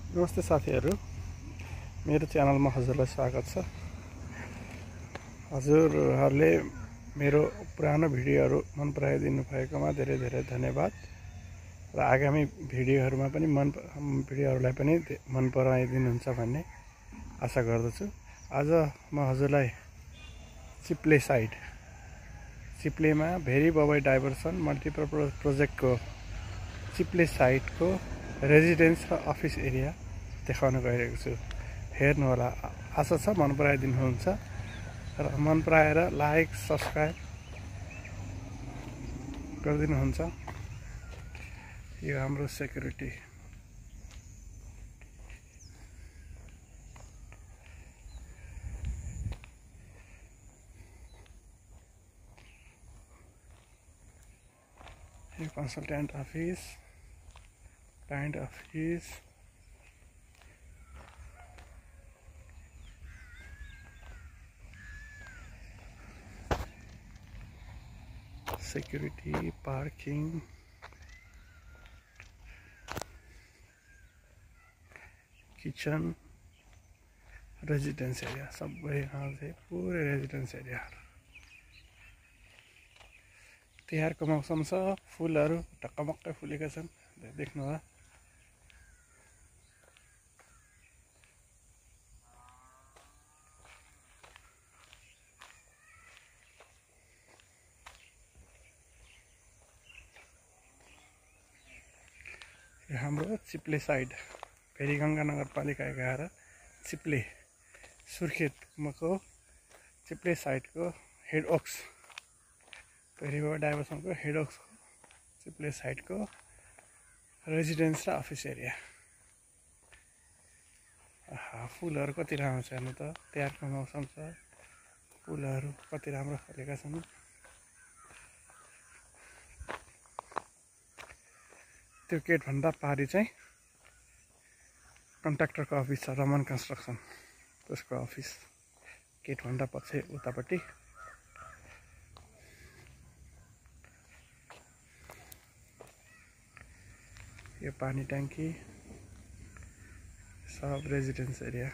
नमस्ते साथीहरु, मेरो च्यानलमा हजुरलाई स्वागत छ। हजुरहरूले मेरो पुरानो भिडियोहरू मन पराइदिनु भएकोमा धेरै धेरै धन्यवाद र आगामी भिडियोहरूमा पनि भिडियोहरूलाई पनि मन पराइदिनुहुन्छ भन्ने आशा गर्दछु। आज म हजुरलाई चिप्लेमा भेरी बबाई डाइभर्सन मल्टिपर्पज प्रोजेक्टको चिप्ले साइटको रेजिडेन्स र अफिस एरिया देखाउन गइरहेको छु। हेर्नु होला, आशा छ मन पराइदिनुहुन्छ र मन पराएर लाइक सब्स्क्राइब गरिदिनुहुन्छ। यो हाम्रो सेक्युरिटी यो consultant office, client office, security, parking, kitchen, residence area सबै यहाँ चाहिँ पुरै रेजिडेन्स एरिया। तिहारको मौसम छ, फुलहरू ढकमक्कै फुलेका छन्, देख्नु होला। यो हाम्रो चिप्ले साइड, भेरीगङ्गा नगरपालिका 11 चिप्ले सुर्खेतको चिप्ले साइडको हेड ओक्स, भेरी बबाई डाइभर्सनको हेड ओक्सको चिप्ले साइडको रेजिडेन्स र अफिस एरिया। फुलहरू कति राम्रो छ हेर्नु त, तिहारको मौसम छ, फुलहरू कति राम्रो फलेका छन्। त्यो गेटभन्दा पारि चाहिँ कन्ट्राक्टरको अफिस छ, रमन कन्स्ट्रक्सन, त्यसको अफिस गेटभन्दा पछि उतापट्टि। यो पानी ट्याङ्की, सब रेजिडेन्स एरिया।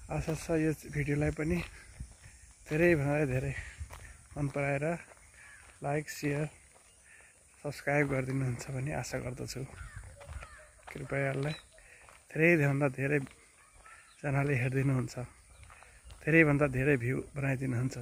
आशा छ यो भिडियोलाई पनि धेरैभन्दा धेरै मन पराएर लाइक, सेयर, सब्स्क्राइब गरिदिनुहुन्छ भन्ने आशा गर्दछु। कृपया यसलाई धेरैभन्दा धेरैजनाले हेरिदिनुहुन्छ, धेरैभन्दा धेरै भ्यू बनाइदिनुहुन्छ।